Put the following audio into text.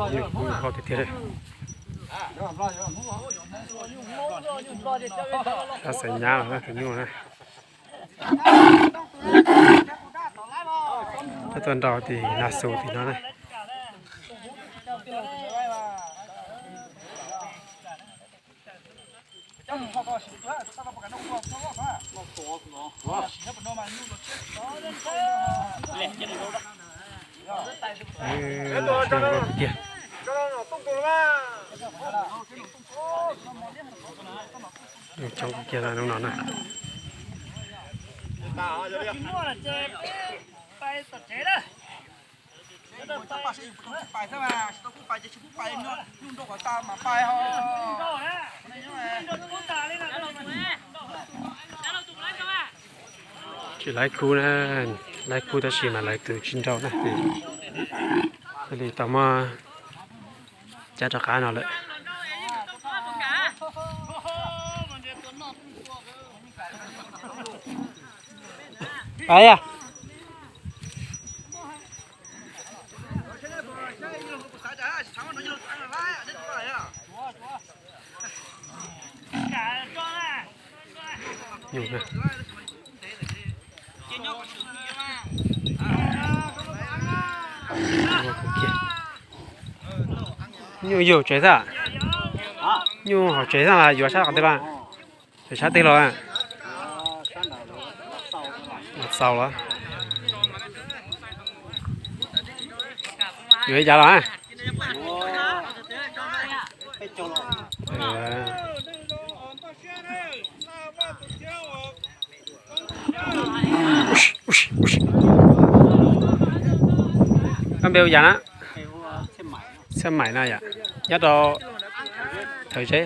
Nyuj hau tiag tiag li. Sab xaiv nyab los na, tus nyuj na. Peb tuaj nrau tim Nas Xus tim no na. Tiag. Coob kiag lub no na. Tsis laib kub na, laib kub tab sis mas lawv tus tsis nrau na. Li tau muab cab rov qab no lawm. Nyuj yug tsev xwb, nyuj hauv tsev xwb los yuav sab qhov twg los? Tsev sab twg los? Txaus los. Yuav li cas los? Koj npe hu cas na? Txhiaj Maim no yom, nyob rau Thawv Zeb.